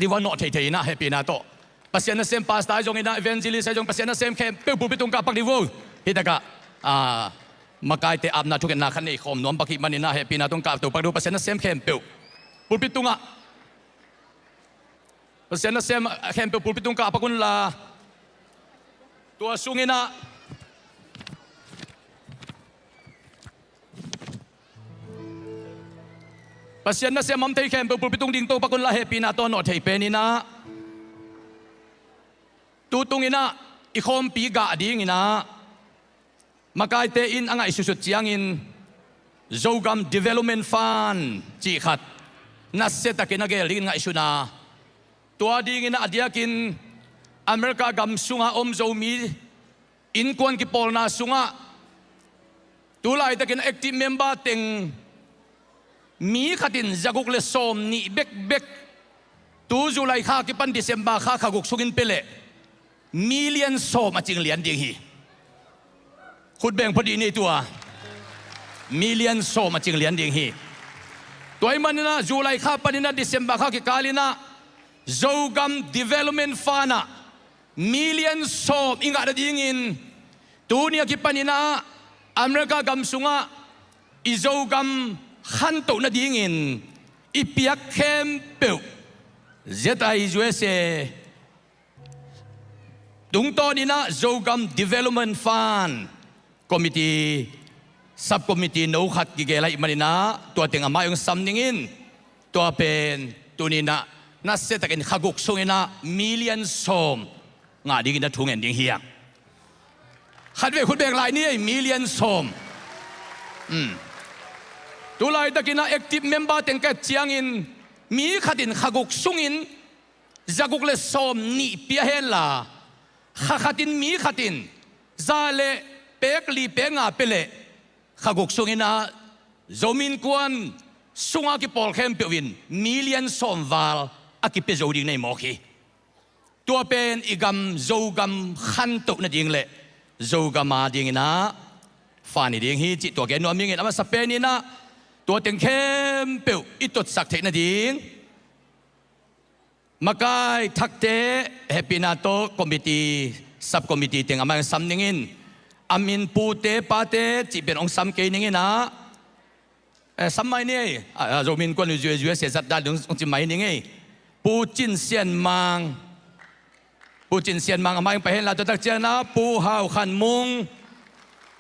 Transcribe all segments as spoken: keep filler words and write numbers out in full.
ding uh a nawh theithei in ah hehpihna tawh. Pasian nasem pastor ahi zongin ah, evangelist ahi zong, Pasian nasem khempeuh pulpit tung kah pak ding uh. Hih takah, ah, makaite apna thungetna khat nei khawm nuam pak hih manin ah hehpihna tawh kah tung pak ding uh, Pasian nasem khempeuh pulpit tungah. Pasian nasem khempeuh pulpit tung kah pak unla. Tua sungin ah Pasian nasem om thei khempeuh pulpit tung ding tawh pak unla, hehpihna tawh nawh thei pen in ah. Tu tung in ah i khawmpi gah ding in ah makaite in a ngaihsutsut ciangin Zogam Development Fund cih khat nasia takin a gel dingin ngaihsun a, tua dingin ah a diakin America gam sunga om Zomi innkuan kipawlna sungah tu laitakin active member teng mi khatin zaguk le sawm nih bekbek, tu July kha kipan December kha kha guk sungin pia leh million sawm a cing lian ding hi. Khut beng phot dih ni tua. Million sawm a cing lian ding hi. Tua ahih manin ah July kha panin ah December kha kikal in ah Zogam Development Fund ah million sawm i ngah nadingin, tuni a kipanin ah America gam sungah i Zogam khantoh nadingin i piak khempeuh Z I U S A tungtawnin ah Zogam Development Fund Committee, Subcommittee no khat kigel ahih manin ah tua teng a mai hong sam ning in, tua pen tuni in ah nasia takin kha guk sungin ah million sawm ngah dingin a thu ngen ding hi hang. Khatvei khut beng lai ni ei, million sawm. Um. Tu laitakin ah active member teng ka et ciangin mi khatin kha guk sungin zaguk le sawm nih pia henla, kha khatin mi khatin za le pek li pek nga pia leh kha guk sungin ah Zomi Innkuan sunga kipawl khempeuh in million sawm val a kipia zo ding nei mawk hi. Tua pen i gam Zogam khantoh nading le Zogam a dingin ah fund hi ding hi cih tua gen nuam ing in, a masa pen in ah tua teng khempeuh i totsak theih nading makai thakte hehpihna tawh committee, subcommittee teng a mai hong sam ning in, a min pute pate cih pen hong sam kei ning in ah, eh, sam mai ni ei, ah, ah, Zomi Innkuan U S A zat dan hong ci mai ning ei. Pu Cin Sian Mang. Pu Cin Sian Mang a mai hong pai henla, tua tak ciangin ah Pu Hau Khan Mung.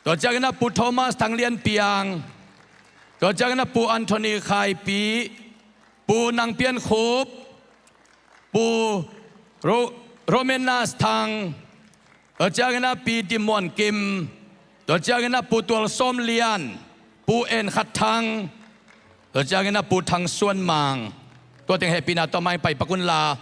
Tua ciangin ah Pu Thomas Thang Lian Piang. Tua ciangin ah Pu Anthony Khai Pi. Pu Nang Pian Khup, Pu Ro-, Romenas Thang, tua ciangin ah Pi Dim Muan Kim, tua ciangin ah Pu Tual Sawm Lian, Pu En Khat Thang, tua ciangin ah Pu Thang Suan Mang, tua teng hehpihna tawh mai pai pak unla.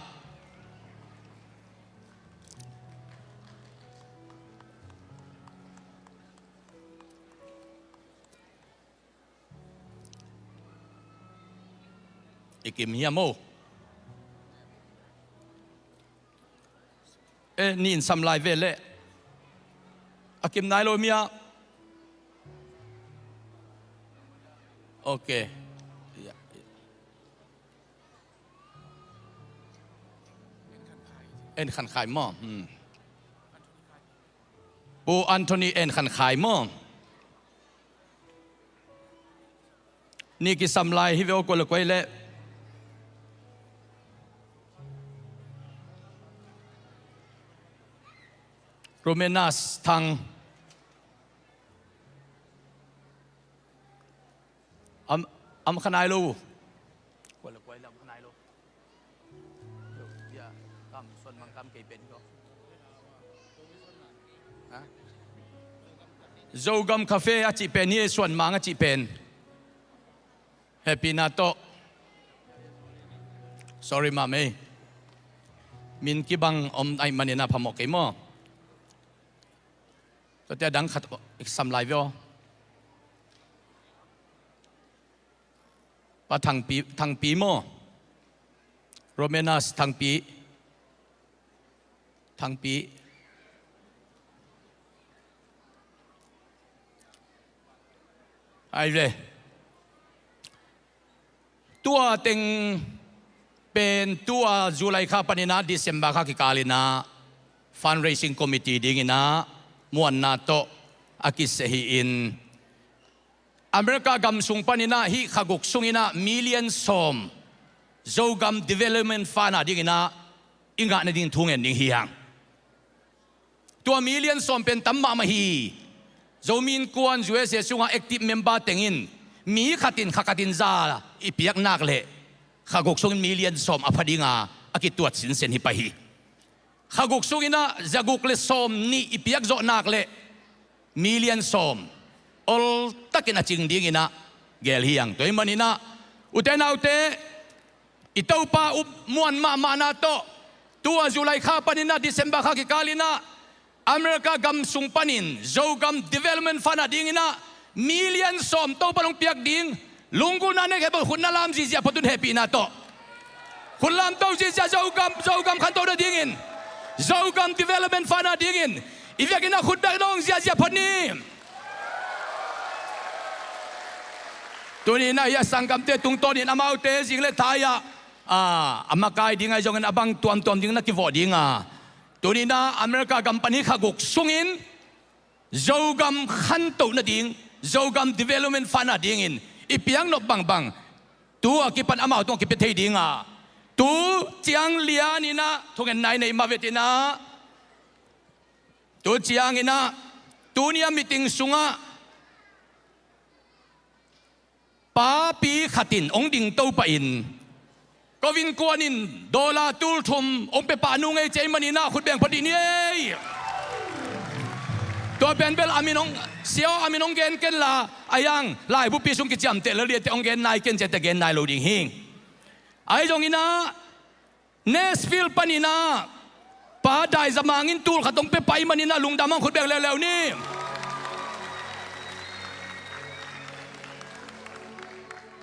I kim hiam o? Eh, nin sam lai ve leh. A kim nai lo mia. Ok. En Khan Khai maw? Hmm. Pu Anthony En Khan Khai maw? Ni kisam lai hi ve aw, kua le kua leh. Romenas Thang. Am, am khanai lo. Kua le kua leh am khanai lo. Zogam Cafe a cih pen hi, Suan Mang a cih pen. Hehpihna tawh. Sorry, mamei. Min kibang om ahih manin a phamawh kei maw? Tuate a dang khat sam lai ve aw. Pa Thangpi, Thangpi maw? Romenas Thangpi. Thangpi. Ai ve. Tua teng Pen tua July kha paninah December kha kikalinah fundraising committee dinginah muanna tawh a kiseh hi-in, America gam sung paninah hih kha guk sunginah million sawm Zogam Development Fund a dinginah i ngah nading thu ngen ding hi hang. Tua million sawm pen tam mahmah hi. Zomi Innkuan U S A sungah active member tengin mi khatin kha khatin za i piak nak leh kha guk sungin million sawm a pha dinga a kituat sinsen hi pah hi. Kha guk sunginah za guk le sawm nih i piak zawh nak leh million sawm oltakin a cing dinginah gel hi hang. Tua hi maninah ute naute, i Topa up muan mahmahna tawh tua July kha paninah December kha kikalinah America gam sung panin Zogam Development Fund a dinginah million sawm Topa hong piak ding lunggulhna nei khempeuh khut na lam zihziah phot un, hehpihna tawh. Khut lam to zihziah, Zogam, Zogam khantoh nadingin, Zogam Development Fund a dingin i vekinah khut bek dong ziahziah phot ni. Tuninah hih a sanggamte tungtawnin amaute zing le thai-ah a, a makai ding ahi zongin a bang tuamtuam ding na kivawh dinga, tuninah America gam pan hih kha guk sungin Zogam khantoh nading, Zogam Development Fund a dingin i piaknop bangbang tu a kipan amau tungah kipia thei dinga, tu ciang lianinah thungetna i neih mah vetinah, tu cianginah tuni a meeting sungah papi khatin hong dingto pahin, ko innkuanin dollar tul thum hong pia pah nu ngei ci ahih maninah khut beng phot dih ni ei. Tua pen bel a min hong, sia aw, a min hong gen kenla, a hiang laibupi sung kiciamteh lel dih a, teh hong gen nai ken ci a, teh gen nai lo ding hi. Ahi zonginah Nashville paninah pa Daizamang in tul khat hong pia pah ahih maninah lungdam hang, khut beng leuleu ni.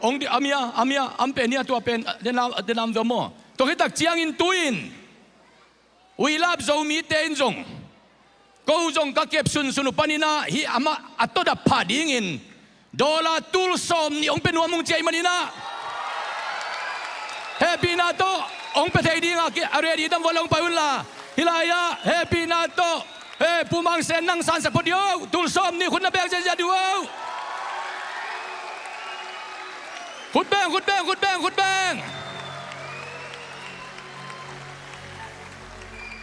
Hong di, a mi a, a mi a, a mi pen hi a, tua pen, a, denam, a denam ve maw. Tua khit tak ciangin tu-in Uilap Zomite in zong ko zong ka kep sunsun uh paninah hih amah a tawdap phah dingin dollar tul sawm nih hong pia nuam ung ci ahih maninah hehpihna tawh hong pia thei dinga a ready dam vua le hong pai unla, hih lai-ah hehpihna tawh, he, Pu Mang Sen, nang sansak phot dih o, tul sawm nih khut na beng ziahziah dih o. Khut beng, khut beng, khut beng, khut beng.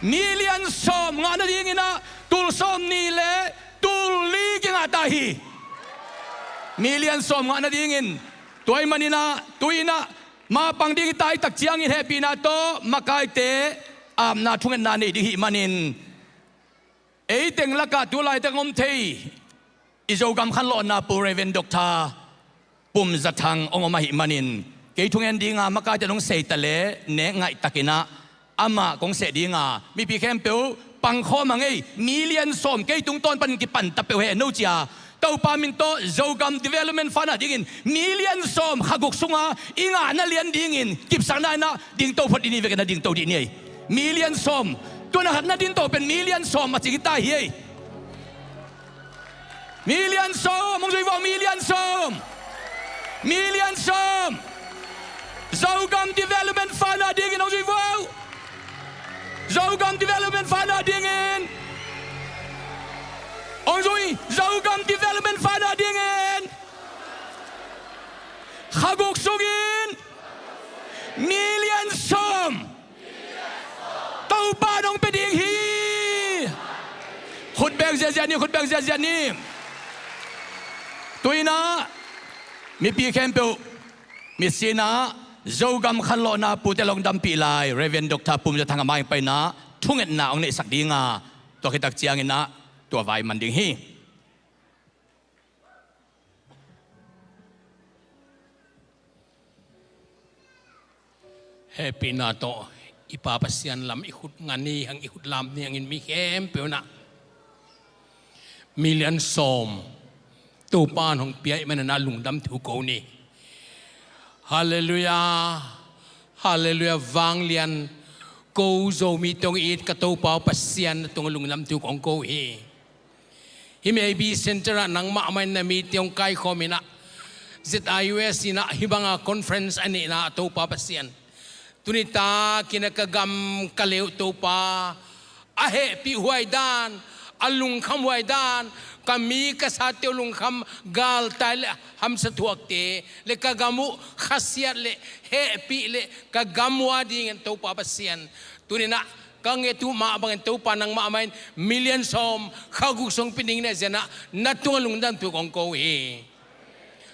Million sawm ngah nadinginah tul sawm nih le tul li kingah ta hi. Million sawm ngah nadingin, tua ahih maninah tu-inah mapang ding i tai tak ciangin hehpihna tawh makaite apna thungetna nei ding hih manin, ei teng lakah tu laitak hong om thei i Zogam khanlawhna Pu Reverend Doctor Pum Za Thang hong om ahih manin, kei thungen dinga makaite nong sei ta le nek ngaihtakinah amah kong seh dinga, mipi khempeuh pangkhawm a ngei, million sawm kei tungtawn panin kipan ta peuh hen no cia, Topa min tawh Zogam Development Fund a dingin million sawm kha guk sunga i ngahna lian dingin kipsakna inah dingto phot dih ni, vekin a dingto dih ni ei. Million sawm, tuan a khat na dingto pen million sawm a cing hi ta hi ei. Million sawm, hong zui vua, million sawm. Million sawm. Zogam Development Fund a dingin hong zui vua. Zogam Development Fund a dingin. Hong zui, Zogam Development Fund a dingin. Kha guk sungin million sawm Topa nong pia ding hi. Khut beng ziahziah ni, khut beng ziahziah ni. Tu-inah mipi khempeuh mitsinah Zogam khanlawhna pute lawng dampih lai Reverend Doctor Pum Za Thang a mai painah thungetna hong neihsak dinga, tua khit tak cianginah tua vai man ding hi. Hehpihna tawh i Pa Pasian lam i khut nga ni hang, i khut lam ni hangin mi khempeuh nah million sawm Topa in hong pia ahih manin ah lungdam thu ko ni. Halleluiah. Halleluiah. Vanglian, ko Zomite hong it ka Topa aw Pasian, na tungah lungdam thu kong ko hi. Hih Maybe Center ah nangmah mah in na mite hong kaikhawm inah, Z I U S inah hih banga conference a neihna ah Topa Pasian, Tuni takin a ka gam ka lei uh Topa, a hehpih huai dan, a lungkham huai dan, ka mi ka sate uh lungkham galtai le hamsa thuakte le ka gam uh khasiat le hehpih le ka gam uh adingin Topa Pasian, tuni-in ah ka nget uh mah bangin Topa nangmah mah in million sawm kha guk sung pia ding na zen ah na tungah lungdam thu kong ko uh hi.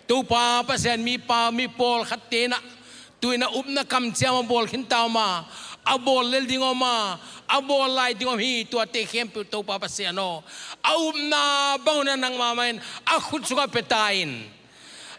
Topa Pasian, mipa mi pawlkhatte in ah tu-in ah upna kamciam a bawl khinta om a, a bawl lel ding om a, a bawl lai ding om hi. Tuate khempeuh Topa Pasian aw, a upna bang un ah nangmah mah in a khut sungah pia ta in,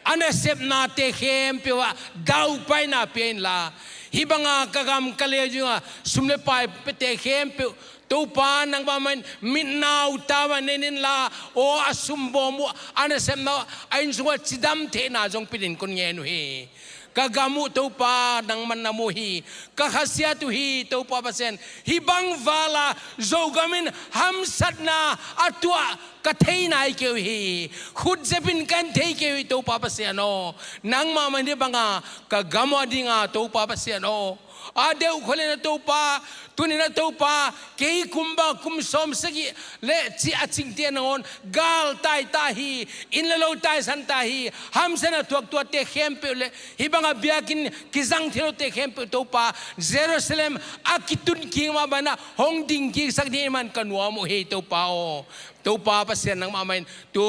a nasepnate khempeuh ah daupaina pia inla, hih banga ka gam ka lei dingah sum le pai piate khempeuh Topa nangmah mah in mit nau tau ah nei inla, aw a sumbawm uh, a nasepna uh, a inn sungah cidam theihna zong pia dingin kong ngen uh hi. Ka gam uh Topa nangmah in na mu hi. Ka khasiat uh hi Topa Pasian. Hih bang val a Zogam in hamsatna a tuah ka thei nai kei uh hi. Khutzep in ka en thei kei uh hi Topa Pasian aw. Nangmah mah in hih banga ka gam uh adinga Topa Pasian aw, a deuh khol in ah Topa, tuni-in ah Topa, kei kum bang kum sawm sagih le cih a cingte nangawn galtai ta hi. Inn le lo taisan ta hi. Hamsa na thuak tuate khempeuh le hih banga biakinn kizang thei lote khempeuh Topa, Jerusalem a kitun kik mah bangin ah hong ding kiksak ding ahih man ka nuam uh hi Topa aw. Topa Pasian nangmah mah in tu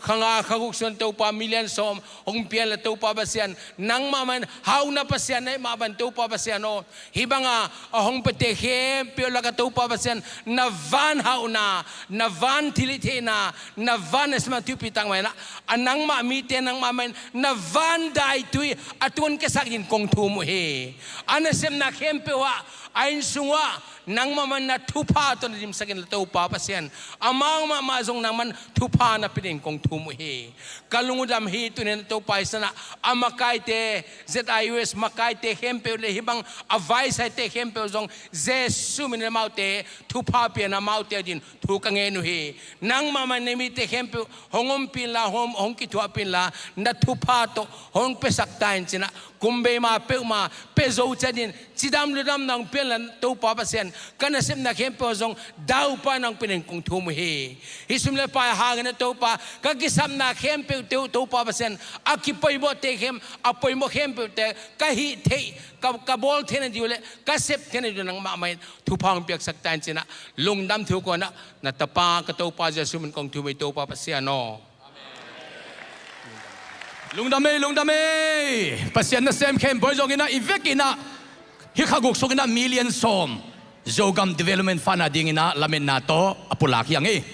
kha nga kha guk sung Topa million sawm hong pia inla Topa Pasian, nangmah mah in hauhna Pasian na hih mah bangin Topa Pasian aw, hih banga a hong piate khempeuh lakah Topa Pasian na van hauhna, na van thilhihtheihna, na van nasepna thupi tak mah in ah, a nangmah mite nangmah mah in na van daitui a tun kiasak dingin kong thum uh hi. A nasepna khempeuh ah, a inn sung uh ah nangmah mah in na thupha tawh na dimsak inla Topa Pasian, amau mahmah zong nangmah in thupha na pia dingin kong thum uh hi. Ka lungdam hi. Tuni-in ah Topa, hih sang ah a makaite, Z I U S makaite khempeuh le hih bang a vaisaite khempeuh zong Jesu min in amaute thupha pia in, amaute adingin thu ka ngen uh hi. Nangmah mah in na mite khempeuh hong ompih inla, hong, hong kithuahpih inla, na thupha tawh hong piasak ta in ci-in ah, kum bei ma peuhmah pia zo ciat dingin cidam ludamna hong pia inla Topa Pasian, ka nasepna khempeuh zong daupaina hong pia dingin kong thum uh hi. Hih sum le pai hangin ah Topa, ka kisapna khempeuhte uh Topa Pasian, a kipoimawhte khem, a poimawh khempeuhte ka hih theih, ka, ka bawl theihna ding uh le ka sep theihna ding uh nangmah mah in thupha hong piaksak ta in ci-in ah, lungdam thu ko-in ah na tapa ka Topa Jesu min kong thum uh hi Topa Pasian aw. Lungdam ei, lungdam ei. Pasian nasem khempeuh zongin ah i vekin ah hih kha guk sungin ah million sawm Zogam Development Fund adingin ah lametna tawh a pulak hi hang ei.